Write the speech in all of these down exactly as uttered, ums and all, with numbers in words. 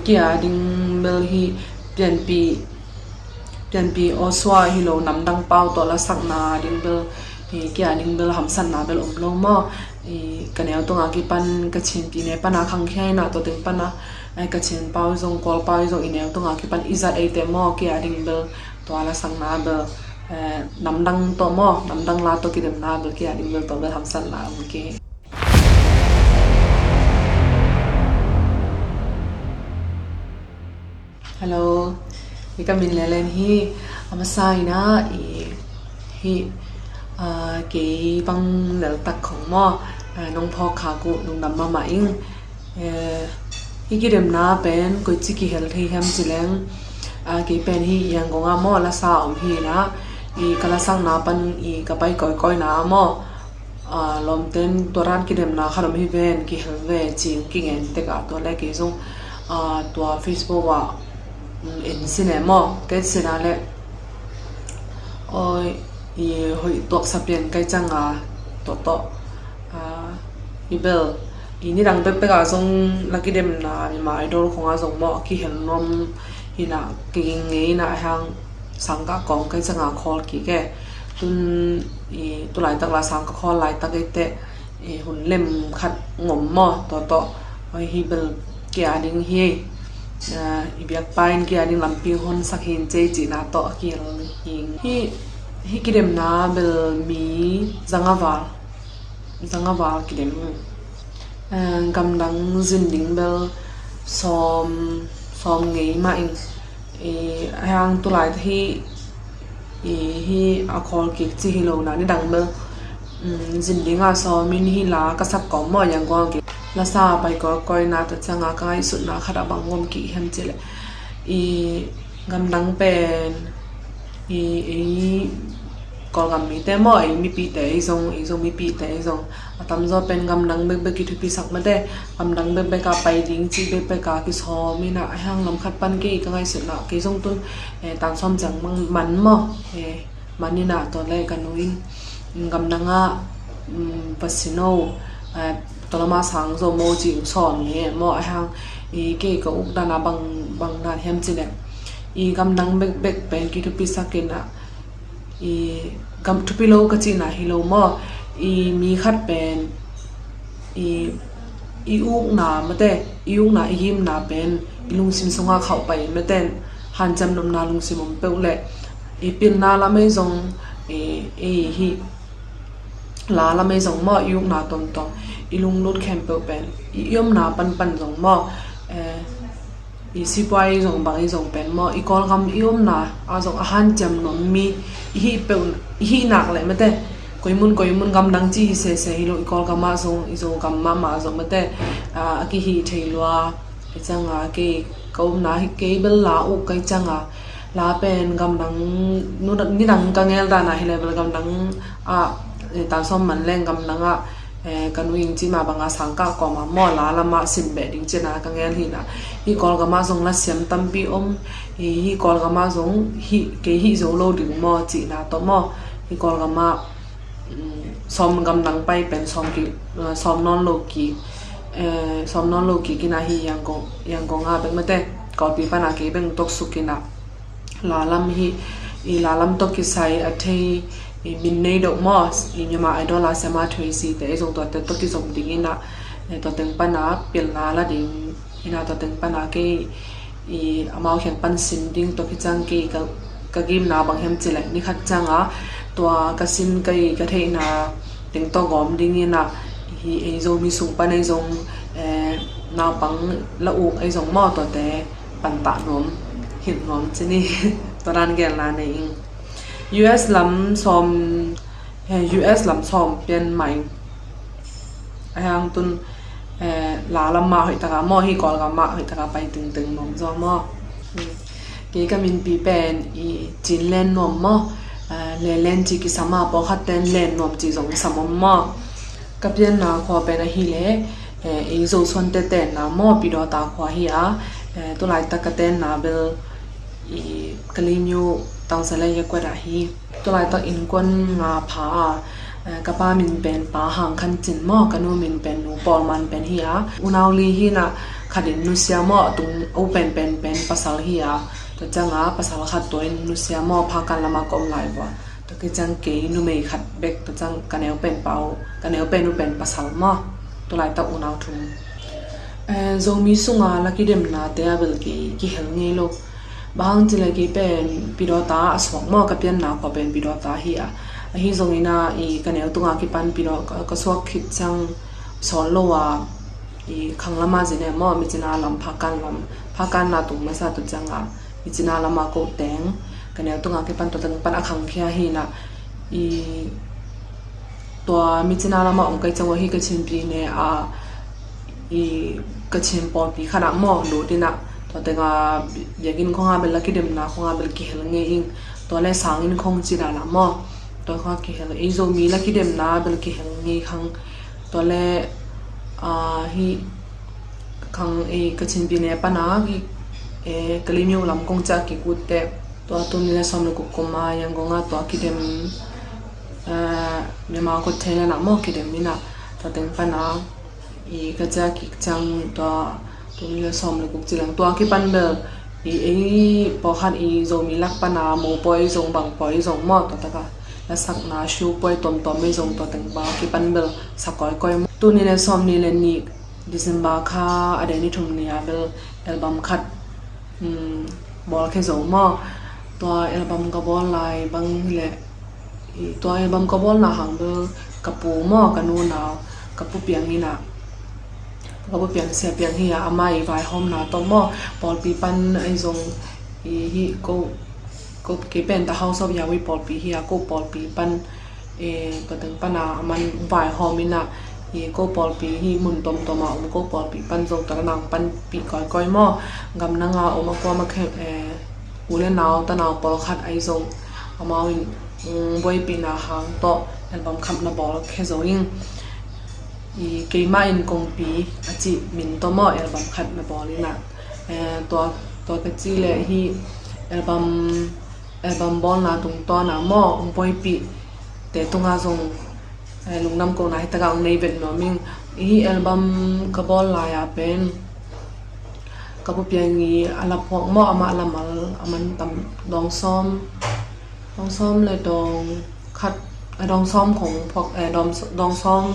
Kei a ding bel hih pianpih, pianpih Osua hi lo, namdang pau tawh lasakna ding bel, hi kei a ding bel hamsatna bel om lo maw. Hi ka neu tunga kipan ka Chin pi ne pana khangkhia ina, tua teng pana, ai, ka Chin pau zong, Kawl pau zong i neu tunga kipan i zat eite maw, kei a ding bel tua lasakna bel, eh, namdang tawh maw, namdang la tawh kidemna bel kei a ding bel tua bel hamsatna om kei. Hello, hi ka min Lelen hi. A masa ina, hi, hi, ah, kei bang lel tak khong maw, ah, nong phawk khak uh lungdam mahmah ing. Eh, hi kidemna pen koici kihel thei hiam ci leng, ah, kei pen hi Yangon ah maw lasa om hi ina, hi ka lasakna pan hi ka pai kawikawina ah maw, ah, lawmten tua dan kidemna khat om hi ven, kihel ve ci-in kingen tek ah, tua le kei zong, ah, tua Facebook ah, um, en sin e maw, kei sin a le, oi, hi hoih tuaksa pian kai cianga, tua tawh, ah, hi bel, hi nidang pekpek ah zong la kidemna, Myanmar Idol khong ah zong maw, kihel nuam hi ina, kei ngei ina, a hang sangkah kawm kai cianga khawl kik e. Tun, hi, tu laitak la sangkah khawl laitak eite, hi, hun lem khat ngom maw, tua tawh, oi, hi bel kei a ding hi, ah, i biakpa in kei a ding lampi hon sak hin cei cihna tawh a kihel hi. Hi, hi kidemna bel mi zanga val, zanga val kidem. Eh, gamdang zin ding bel sawm, sawm ngei mah ing. Eh, a hang tu lai hi, hi, hi a khawl kik ci hi lo na, nidang bel, um, zin ding a sawm in hi la ka sak kawm maw, Yangon kik lasa pai kawikawina, tua cianga ka ngaihsutna khat a bang ngom kik hiam ci le, hi gamdang pen, hi, hi Kawlgam mite maw, ei mipite, ei zong, ei zong mipite, ei zong a tamzaw pen gamdang bekbek kithupisak mate, gamdang bekbek a pai ding cih bekbek a kisawm ina, a hang lam khat pan kei ka ngaihsutna, kei zong tun, eh, tan sawm ciang man, man maw, eh, man ina, tua le ka nu in, gamdang ah, um, va sin o, eh, tua lama sang zo maw ci-in sawm hi maw, a hang, hi kei ka uk dan a bang, bang dan hiam ci le, hi gamdang bekbek pen kithupisak ina, hi gam thupi lo ka cihna hi lo maw, hi mi khat pen, hi, hi ukna mate, hi ukna, hi gimna pen hi lungsim sunga khauh pai mate, hanciam nopna lungsim om peuh le, hi pilna lam ei zong, hi, hi, hi la lam ei zong maw, hi ukna tuamtuam, hi lunglut khempeuh pen, hi, hi omna panpan zong maw, eh, hi sipuai zong bang hi zong pen maw, hi Kawlgam hi omna a zong a hanciam nuam mi hi peuh, hi nak le mate, koi mun koi mun gamdang ci hi sese hi lo, hi Kawlgam ah zong, hi Zogam mahmah zong mate, ah, a kihi thei lua. Hi cianga kei ka omna hi kei bel la uk kai cianga, la pen gamdang, nidang, nidang ka ngel dan a hi le bel gamdang ah, eh, tan sawm man leng gamdang ah, eh, ka nu in ci ma banga sangkah kawm a maw, la lam ah sin beh ding cihna ka ngel hi ina, hi Kawlgam ah zong lasiam tampi om, hi, hi Kawlgam ah zong hi, kei hi zo lo ding maw cihna tawh maw, hi Kawlgam ah, um, sawm gamdang pai pen sawm ki, uh, sawm nawn lo ki, eh, sawm nawn lo kik ina hi Yangon, Yangon ah bek mate, Kawlpi pana kei bek toksuk ina, la lam hi, hi la lam tawh kisai a thei, hi min nei deuh maw, hi Myanmar Idol a siama Tracy te, ei zong tuate tawh kizom ding ina, eh, tua teng pana pilna la ding ina, tua teng pana kei, hi amau kheng pan sin ding, tua khit ciang kei ka, ka gimna bang hiam ci le, ni khat cianga tua ka sin kei ka theihna teng tawh gawm ding ina, hi ei Zomi sung pan ei zong, eh, naupang la uk ei zong maw, tuate pantah nuam, hilh nuam ci ni. Tua dan gelna nei ing. U S lam sawm, eh, U S lam sawm pian mah ing. A hang tun, eh, la lam mah hoih taka maw, hi Kawlgam mah hoih taka pai tengteng nuam zaw maw. Hmm. Kei ka minpi pen hi Cin Len Nuam maw, eh, Lelen ci kisam a, pawlkhat ten Len Nuam ci zong kisam om maw. Ka pianna khua pen ahih leh, eh, ei Zosuante tenna maw, Pidawta khua hi a, eh, tulaitak ka tenna bel hi Kalaymyo Tangzala Yakwet ah hi. Tulaitak innkuan nga pha a, eh, ka pa min pen Pa Hang Khan Cin maw, ka nu min pen Nu Pawl Man pen hi a, unau li hi ina, khat in nusia maw, a tung a u penpen pen pasal hi a, tua ciang a pasal khat tua in nusia maw, phakan lam a ka om lai vua. Tua kiciang kei numei khat bek, tua ciang ka neu pen pa u, ka neu pen u pen pasal maw. Tua laitak unau thum. Eh, Zomi sunga la kidemnate a bel kei kihel ngei lo. Bang hang cih leh kei pen Pidawta a suak maw, ka pianna khua pen Pidawta hi a. Ahi zongin a, i ka neu tunga kipan Pidaw ka, ka suak khit ciang sawn lo a, i khang lama zine maw, Myitkyina lam, phakan lam, phakan na tung masa, tua ciang a Myitkyina lama ko teng, ka neu tunga kipan tua teng pan a khangkhia hi na, i tua Myitkyina lama om ka hih ciang ua hi Kachin pi ne a, i Kachin pawlpi khat ah maw, lut in a, tua teng a biakinn khong a bel la kidemna khong a bel kihel ngei ing, tua le sanginn khong ci dan a maw, tua khong a kihel, ei Zomi la kidemna bel kihel ngei khang, tua le, a, hi khang, ei Kachin pi ne pan a, i, e, Kalaymyo lam kong ciah kik ut teh, tua tul nih le sawm le guk kum a Yangon a tua kidem, a, Myanmar Got Talent ah maw kidem in a, tua teng pan a, i ka ciah kik ciang tua tul nih le sawm le guk ci leng, tua kipan bel, i ei pawlkhat i Zomi lak pan a, mo pawi zong, bang pawi zong maw, tua tak a la sakna, show pawi tuamtuam ei zong, tua teng bang kipan bel sa kawikawi maw. Tul nih le sawm nih le nih December kha a dei ni thum ni a bel album khat, um, bawl khia zo maw. Tua album ka bawl lai bang hi leh, i, tua album ka bawlna hang bel ka pu maw, ka nunau, ka pu Piang in a, ka pu Piang, Sia Piang hi a, amah i vaihawmna tawh maw, pawlpi pan ei zong, i, hi ko, ko kei pen ta House of Yawui pawlpi hi a, ko pawlpi pan, e, tua teng pan a aman vaihawm in a, i, ko pawlpi hi mun tuamtuam a om ko pawlpi pan zong tua nang panpih kawikawi maw. Gamdang a om a kuama khe, e, u le nau, tanau pawlkhat ei zong amau in, um, buaipihna hang tawh album khat na bawl khia zo ing. I, Keimah in Kongpi a cih min tawh maw album khat na bawl in a, e, tua, tua ka cih leh hi album, album bawlna tungtawn a maw, hong buaipihte tunga zong, eh, lungdam kohna hi tak a hong nei vet nuam ing. Hih album ka bawl lai a pen ka pu Piang i a la phuak maw, amah a la mal, a man tam, dawng sawm, dawng sawm le dawng khat, eh, dawng sawm khong phuak, eh, dawng, dawng sawm,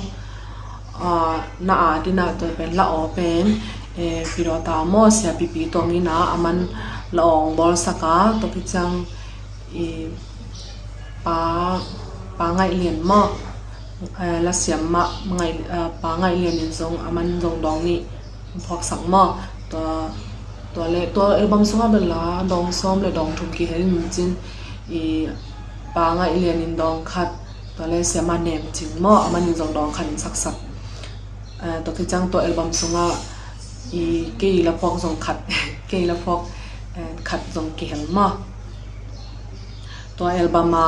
ah, na a dina tua pen la aw pen, eh, Pidawta maw, Sia Pipi Tuang in a, a man la aw hong bawlsak a, tua khit ciang i Pa, Pa Ngaih Lian maw, eh, la siam mah Ngaih, eh, Pa Ngaih Lian in zong a man zong dawng nih phuaksak maw. Tua, tua le, tua album sungah bel la dawng sawm le dawng thum kihel in cin, i Pa Ngaih Lian in dawng khat, tua le Sia Ma Nem Cing maw, a man in zong dawng khat in saksak. Eh, tua khit ciang tua album sungah i kei la phuak zong khat, kei la phuak, eh, khat zong kihel maw. Tua album a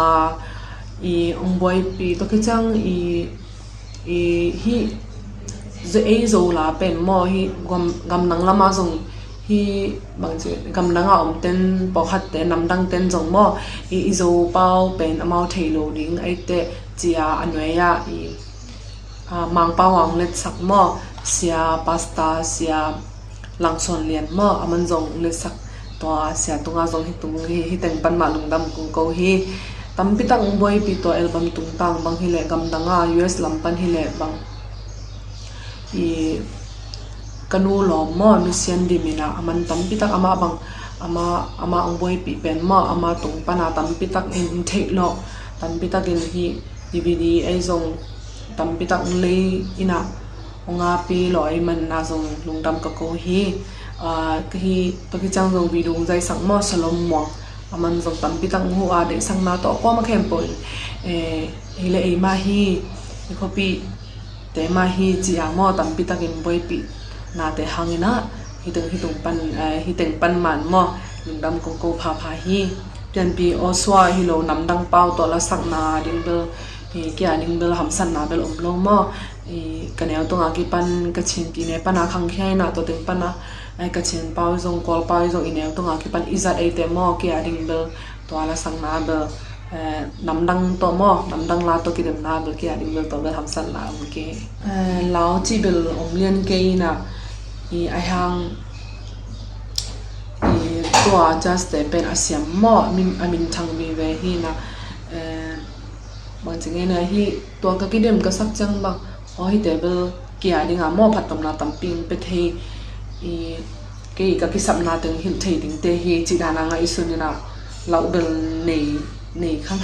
i hong buaipih, tua khit ciang i, i hih Zo, ei Zo la pen maw, hih gam, gamdang lam a zong, hih bangci gamdang a om ten, pawlkhat te, namdang ten zong maw, i, i Zo pau pen amau thei lo ding, ei te ci a, a nuai a i, a, Mangpau a hong letsak maw, Sia Pastor, Sia Langsuan Lian maw, a man zong hong letsak, tua Sia tunga zong hih tung, hih, hih teng pan mah lungdam kong ko hi. Tampi tak hong buaipih tua album tungtang bang hi leh, gamdang a U S lam pan hi leh bang, i ka nu lawm maw, Nu Sian Dim in a, a man tampi tak amah bang, amah, amah hong buaipih pen maw, amah tung pan a tampi tak in, in theih loh, tampi tak in hih D V D ei zong tampi tak hong lei in a, hong ngapi lo ei man na zong lungdam ka ko hi. Ah, ka hi, tua khit ciang zong video hong zaisak maw, Salom Muang, a man zong tampi tak hong huh a, deihsakna tawh kuamah khempeuh in, eh, ei le ei mah hi, i khuapihte mah hi ci a maw, tampi tak in buaipih nate hang in a, hih teng, hih tung pan, eh, hih teng pan man maw, lungdam kong ko phapha hi. Pianpi aw sua hi lo, namdang pau tawh lasakna ding bel, eh, kei a ding bel hamsatna bel om lo maw. Eh, ka neu tunga kipan Kachin pi ne pan a khangkhia in a, tua teng pan a, eh, Kachin pau zong, Kawl pau zong i neu tunga kipan i zat ei te maw, kei a ding bel tua lasakna bel, eh, namdang tawh maw, namdang la tawh kidemna bel kei a ding bel tua bel hamsatna om kei. Eh, lau cih bel om lian kei in a, I a hiang i tua judge te pen a siam maw, a min, a minthang vive hi na, eh, bang ci nge na hi, tua ka kidem ka sak ciang bang, aw, hite bel kia dinga maw phattuamna tampi ong pia thei, i kei ka kisapna teng hilh thei dingte hi ci dan a ngaihsun in a, lauh bel nei, nei khang.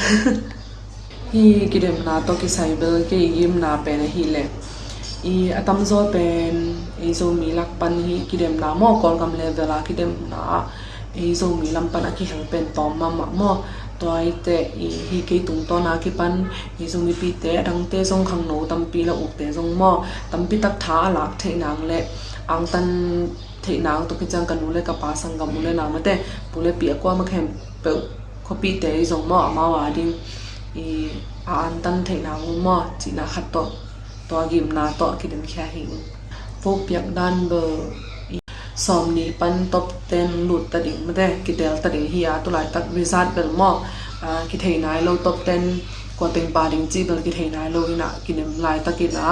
Hi kidemna tawh kisai bel kei gimna pen ahih leh, i a tamzaw pen ei Zomi lak pan hi kidemna maw, Kawlgam level a kidemna ah ei Zomi lam pan a kihel pen tawm mahmah maw. Tua ahih teh i hi kei tungtawn a kipan i Zomipihte, a dangte zong khangno tampi, la ukte zong maw, tampi tak tha a lak theih nang le angtan theih nang, tua khit ciang ka nu le ka pa, sanggam u le nau mate, pu le pi a kuamah khempeuh, khuapihte i zong maw, amau a ding i a antan theih nang uh maw cihna khat tawh, tua gimna tawh kidemkhia hi. Vok piak dan bel i sawmnih pan top ten lut ta ding mate, kitel ta ding hi a, tulaitak result bel maw, a, kithei nai lo, top ten kua teng pha ding cih bel kithei nai lo in a, kidem laitak in a,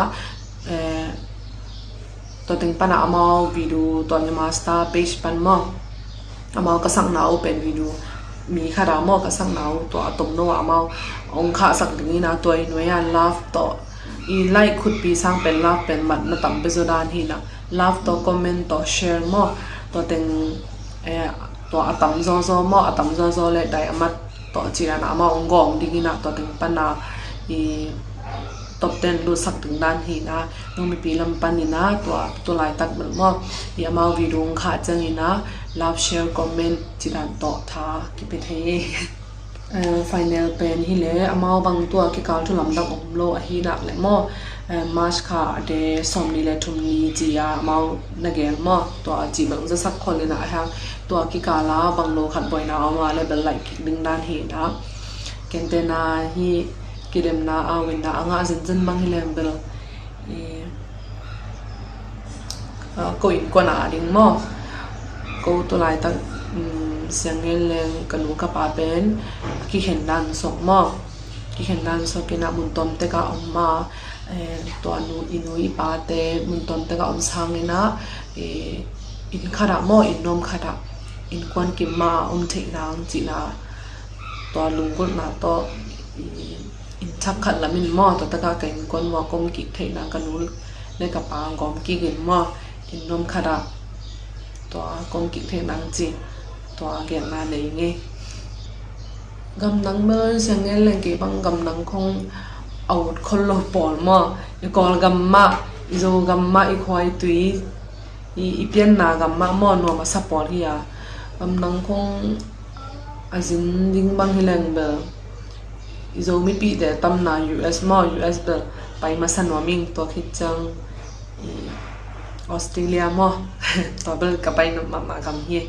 eh, tua teng pan a amau video, tua Myanmar Star page pan maw, amau ka sakna uh pen video, mi khat a maw ka sakna uh, tua a tomno a amau ong khahsak ding in a, tua i nuai a love tawh, i like khutpi sang pen love pen mat na tam peuh zaw dan hi na, love tawh comment tawh share maw, tua teng, eh, tua a tam zawzaw maw, a tam zawzaw le dai a mat tawh ci dan a amau ong gawm ding in a, tua teng pan a i top ten lutsak ding dan hi na, Zomipi lam pan in a, tua, tua laitak bel maw, i amau video ong khah ciang in a love, share, comment ci dan tawh tha kipia thei. Eh, final pen hi leh amau bang tua kikal thu lamdang om lo ahi nak leh maw, eh, March kha a de sawmnih le thum ni ci a amau na gel maw, tua cih bel zasak khol in a, a hiang tua kikal a bang lo khat buaina om a leh bel laih kik ding dan hi na. Kente na hi kidemna a winna a ngah zenzen bang hi leng bel, i, a, ko innkuan a ding maw, ko tu laitak, um, Siang Ngen Leng ka nu ka pa pen a kikhen dan sawk maw, kikhen dan sawk in a mun tawm tek a om a, eh, tua nu, i nu i pate mun tawm tek a om sang in a, eh, inn khat ah maw, inn nuam khat ah innkuan kim mah a om theih nang cihna, tua lunggulhna tawh, i, inn thak khat lam in maw, tua tak a ka innkuan maw ka om kik theih nang, ka nu le ka pa gawm kik in maw, inn nuam khat ah tua ka om kik theih nang ci, tua gelhna nei ing ei. Gamdang bel Siang Ngen Leng, kei bang gamdang khong a ut khol lo pawl maw, i Kawlgam mah, i Zogam mah, i khua i tui, i, i pianna gam mah maw nuam a sa pawl hi a, gamdang khong a zin ding bang hi leng bel i Zomipihte tamna U S maw, U S bel pai masa nuam ing, tua khit ciang i Australia maw, tua bel ka pai nuam mahmah gam hi.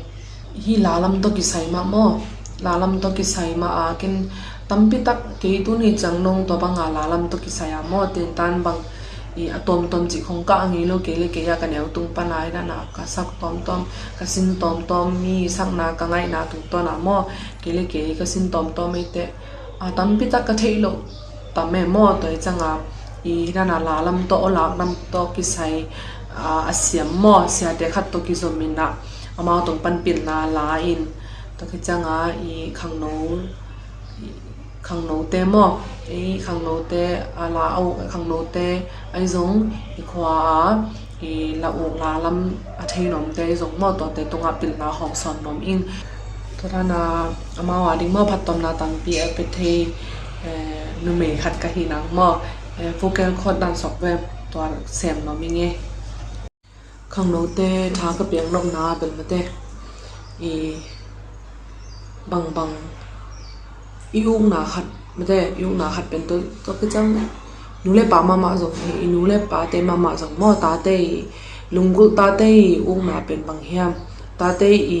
Hi la lam tawh kisai mah maw, la lam tawh kisai mah a, ken tampi tak kei tuni ciang nong tua bang a la lam tawh kisai a maw, tentan bang i a tuamtuam cih khong kah ngei lo, kei le kei a ka neu tung pan a hi dan a ka sak tuamtuam, ka sin tuamtuam, mi sakna ka ngaihna tungtawn a maw, kei le kei ka sin tuamtuam ei teh, a, tampi tak ka theih loh tam e maw, tua hi ciang a i hi dan a la lam tawh, aw, lak lam tawh kisai, a, a siam maw, siate khat tawh kizom in a, amau tung pan pilna la in, tua hi ciang a i khangno, khangnote maw, ei khangnote a la, a uk khangnote ahi zong, i khua a i la uk la lam a thei nuamte ahi zong maw, tuate tungah pilna hong sawn nuam ing. Tua dan a amau a ding maw phattuamna tampi a pia thei, eh, numei khat ka hi nang maw, eh, vocal cord dan sawk ve, tua sem nuam ing ei. Khangnote tha ka piak nopna bel mate, i bangbang i ukna khat mate, i ukna khat pen tua, tua ka ciang nu le pa mahmah zong hi, i nu le pate mahmah zong maw, tate i lunggulh, tate i ukna pen bang hiam, tate i,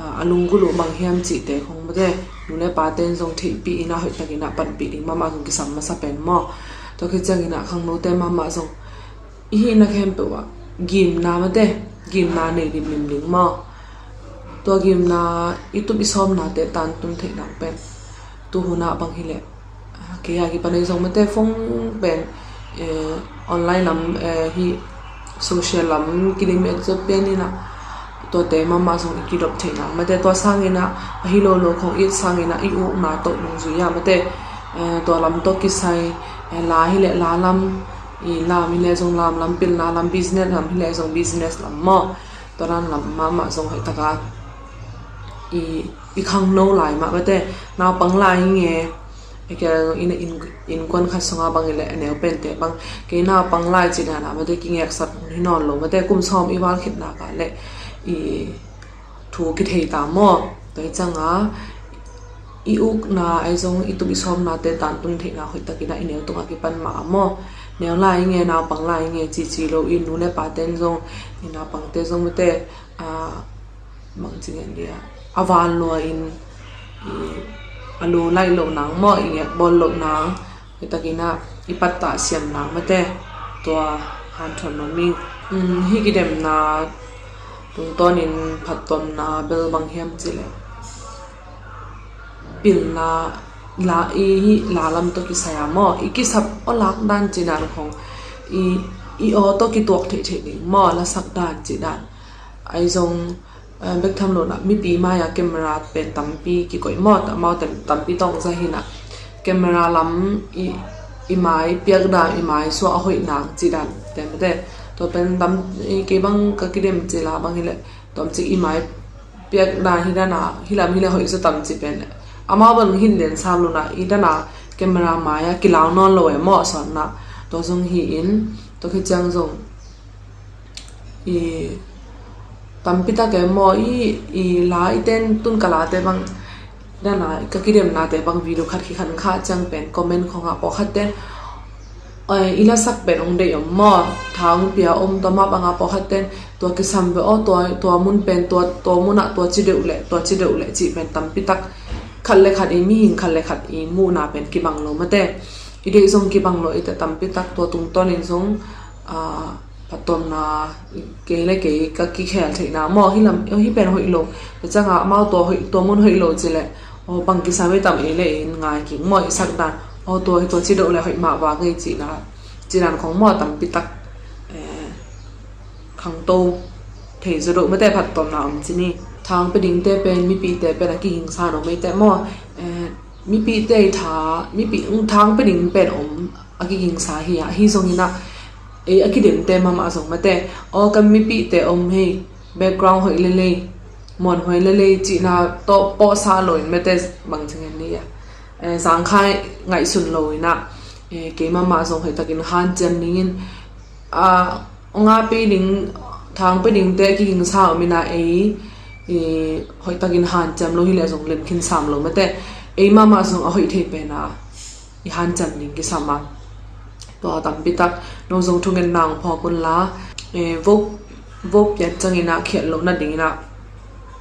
a, a lunggulh uh bang hiam cihte khong mate, nu le pate in zong theihpih in a, hoihtakin a panpih ding mahmah zong kisam masa pen maw. Tua khit ciangin a khangnote mahmah zong i hihna khempeuh ah gimna mate, gimna nei limlim ding maw. Tua gimna i tup i sawmnate tangtun theih nang pen tu hun ah bang hi leh, a, kei a kipan ahi zong mate, phone pen, eh, online lam, eh, hi social lam kidim et zo pian inah, tuate mahmah zong i kidop theihna mate, tua sanginah ahi lo lo khong it sanginah i ukna toh nungzui a mate, eh, tua lam tawh kisai, eh, la hileh la lam, i lam hileh zong lam lam, pilna lam, business lam hileh zong business lam maw, tua dan lam mahmah zong hoihtaka i, i khangno lai mah mate, naupang lai nge, ina in, innkuan khat sunga bang ileh a neu pente bang, kei naupang lai ci dana mate, kingeksak hi nawn lo mate, kum sawm i val khitna ka leh i thu kithei ta maw. Tua hi cianga i ukna ahi zong i tup i sawmnate tantun theihna hoihtakinah i neu tunga kipan mah a maw. Neu lai nge, naupang lai nge cici lo i nu le paten zong, i naupangte zong mate, a, bangci ngen dia, a van lua in, i, a lu laih loh nang maw, i ngek bawl loh nang, hoihtakinah i pattah siam nang mate, tua hanthawn nuam ing. Um, hih kidemna tungtawnin phattuamna bel bang hiam cileh, pilna la, i hih la lam tawh kisai a maw, i kisap aw lak dan ci dan khong, i, i aw tawh kituak theihtheih ding maw, lasak dan ci dan. Ahi zong, eh, bek tham lo nah, mipi mai-a camera pen tampi kikoih maw, amau tampi tawng zah hinah camera lam i, i mai piak dan, i mai suah a hoih nang ci dan te mate. Tua pen tam, i kei bang ka kidem cila bang hileh, tuamcik i mai piak dan hi dana, hi lam hileh hoih zaw tamci pen amau bang hin den sam lo nah, i dana camera mai-a kilau nawn lo e maw, a sawtna. Tua zong hi in, tua khit ciang zong i tampi tak e maw, i, i la i ten tun ka late bang dana, ka kidemnate bang video khat khi khan kha ciang pen comment khongah pawlkhat ten, eh, i lasak pen ong deih om maw, tha ong pia om, tua mah banga pawlkhat ten tua kisam ve aw, tua, tua mun pen tua, tua munah tua ci deuh leh, tua ci deuh leh cih pen tampi tak khat le khat i mihing khat le khat i muhna pen kibang lo mate. I deih zong kibang lo i te tampi tak, tua tungtawnin zong, ah, phattuamna kei le kei ka kikhel theihna maw, hi lam, hi pen hoih lo. Tua cianga amau tua hoih, tua mun hoih lo cileh, aw, bang kisam i tam ei le ei in ngai kik maw, i sak dan. Aw, tua, tua ci deuh le hoih mah vak ei cihna, ci dan khong maw, tampi tak, eh, khangto thei zaw deuh mate, phattuamna om ci ni. Thang pe dingte pen, mipite pen a kigingsa no mei te maw, eh, mipite i tha, mipi, thang pe ding pen om a kigingsa hi a, hi zonginah ei a kidemte mahmah zong mate, aw, kan mipite om hei, background hoih lelei, muan hoih lelei cihna tawh pawhsa loin mate, bangci ngen ni a, eh, zangkhai ngaihsun loinah, eh, kei mahmah zong hoihtakin hanciam ningin, ah, ong a pe ding, thang pe dingte kigingsa om inah ei, eh, hoihtakin hanciam lo hileh zong lemkhin sam lo mate, ei mahmah zong a hoih thei pena i hanciam ding kisam a. Tua tampi tak no zong thungetna ong phawk unla, eh, vote, vote piat cianginah khiat loh nadinginah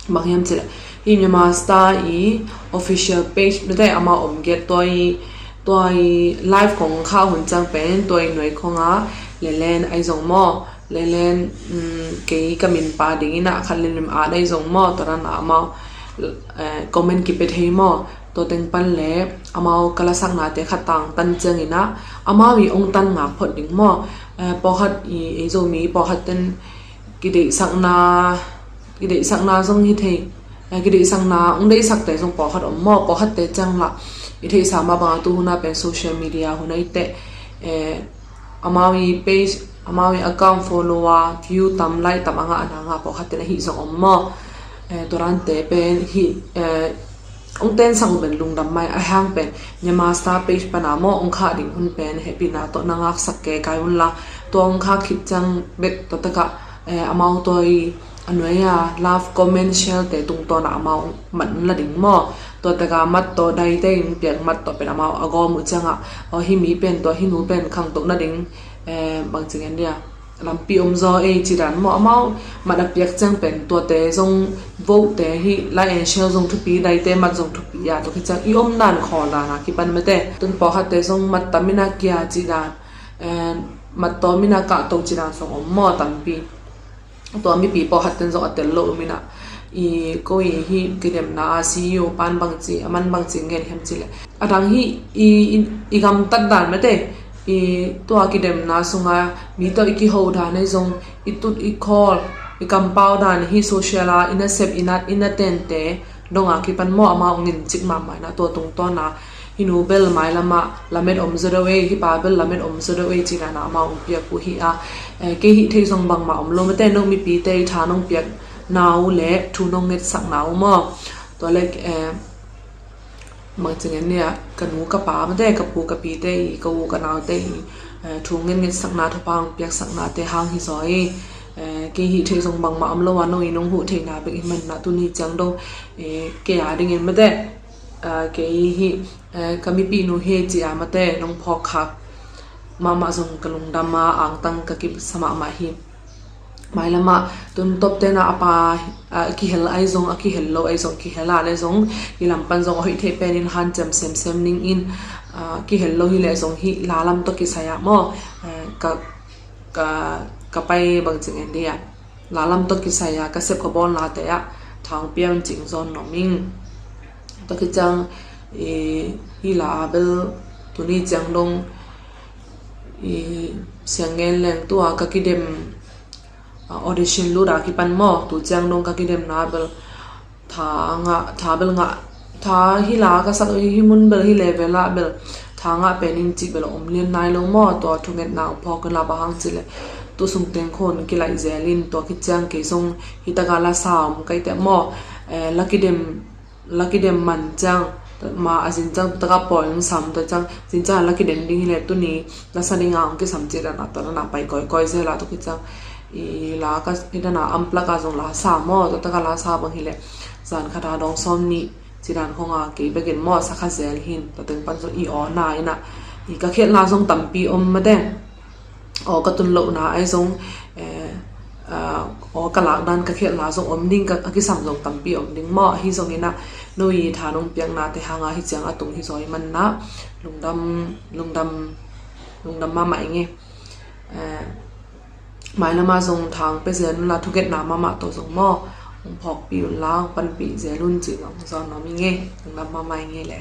bang hiam cileh, hih Myanmar Star i official page mate, amau om get tua i, tua i live kong khah hun ciang pen tua i nuai khongah lelen ahi zong maw, lelen, um, kei ka min pa dinginah khat limlim at ahi zong maw, tua dana amau, eh, comment kipia thei maw, tua teng pan le amau ka lasaknate khat tangtan cianginah amau i ong tan ngak phot ding maw. Eh, pawlkhat i, ei Zomi pawlkhat ten kideihsakna, kideihsakna zong hi thei, eh, kideihsakna ong deihsakte zong pawlkhat om maw, pawlkhatte ciang lah i theihsa mah banga tu huna pen social media huna i teh, eh, amau i page, amau i account follower, view tam, like tam a ngah a na ngah pawlkhat ten ahi zong om maw. Eh, tua dante pen hih, eh, ong tensak uh pen lungdam mai a, hang pen Myanmar Star page pana maw ong khah ding hun pen hehpihna tawh na ngaksak ke kai unla, tua ong khah khit ciang bek tua takah, eh, amau tua i a nuai a love, comment, share te tungtawna amau mat unla ding maw. Tua taka mat tawh daite in piak mat tawh pen amau a gawm uh ciangah, aw, hih mi pen tua hih nu pen khangto nading, eh, bangci ngen dia, lampi om zaw ei ci dan maw, amau mat a piak ciang pen tuate zong vote te hih like and share zong thupi, daite mat zong thupi a, tua khit ciang i om dan khawl dana kipan mate. Tun pawlkhatte zong mat tam ina kia ci dan, eh, mat tawm ina kah to ci dan zong om maw tampi. Tua mipi pawlkhat ten zong a tel lo um inah, i ko i hih kidemna a C E O pan bangci, aman bangci ngen hiam cileh, a dang hih i, i, i gamtat dan mate, I tua kidemna sunga mi tawh i kiho dan ahi zong, i tut i khawl, i kampau dan hi social a i nasep i na, i na tente donga kipan maw amau ngincik mahmah ina tua tungtawna hi nu bel mailamah lamet om zaw deuh ei, hi pa bel lamet om zaw deuh ei ci dana amau piak uh hi a. Eh, kei hih theih zong bangmah om lo mate, no mipite i tha nong piakna uh le thu nong ngetsakna uh maw? Tua le eh, bangci ngen nia, ka nu ka pa mate, ka pu ka pite i, ka u ka naute i eh, thu ngen ngetsakna, thupha hong piaksaknate hang hi zaw i. Eh, kei hih theih zong bangmah om lo a, no i nong huh theihna bek i manna tuni ciang dong eh, kei a dingin mate, eh, kei hih eh, ka mipihnu hi ci a mate nong phawk khak mahmah zong ka lungdam a angtang ka kisa mahmah hi. Mailamah tun toptena a pa a kihel ahi zong, a kihel lo ahi zong, kihel a le zong i lam pan zong a hoih theih penin hanciam semsem ningin, a kihel lo hi le zong hi lalam tawh kisai ah maw, eh, ka, ka, ka pai bangci ngen dia lalam tawh kisai a ka sep ka bawlnate ah thang piang cing zawn nuam ing. Tua khit ciang i, hi la a bel tuni ciang dong i siang ngen leng tua ka kidem, a, audition lut a kipan maw, tu ciang dong ka kidemna bel tha ngah, tha bel ngah, tha hi la ka sak hi mun bel hi level ah bel tha ngah penin cih bel om lian nai lo maw, tua thungetna hong phawk in la bang hang cih le tu sung teng khun kilaih zelin tua khit ciang kei zong hi taka la sa om kai teh maw, eh, la kidem la kidem man ciang ma a zin ciang taka pawi hong sam ta ciang zin ciang la kidem ding hi le tuni la sa ding a hong kisam ci dana tua dana pai kawikawi zel a tua khit ciang i la ka hi dana amplak a zong la sa maw, tua taka la sa bang hi le zan khat a dong sawm nih ci dan khong a kei bekin maw sa kha zel hin tua teng pan zong i aw na ina i ka khialhna zong tampi om mate. Aw ka tun lohna ahi zong, eh, ah, aw ka lak dan ka khialhna zong om ding, ka, a kisam zong tampi om ding maw, ahi zongin ah no i tha nong piaknate hanga hi ciang a tung hi zaw i manna lungdam, lungdam, lungdam mahmah ing e. Eh, mailama zong thang pe zel unla thuketna mahmah tawh zong maw hong phawkpih unla hong panpih zel un cih zong zawn nuam ing e. Lungdam mahmah ing e le.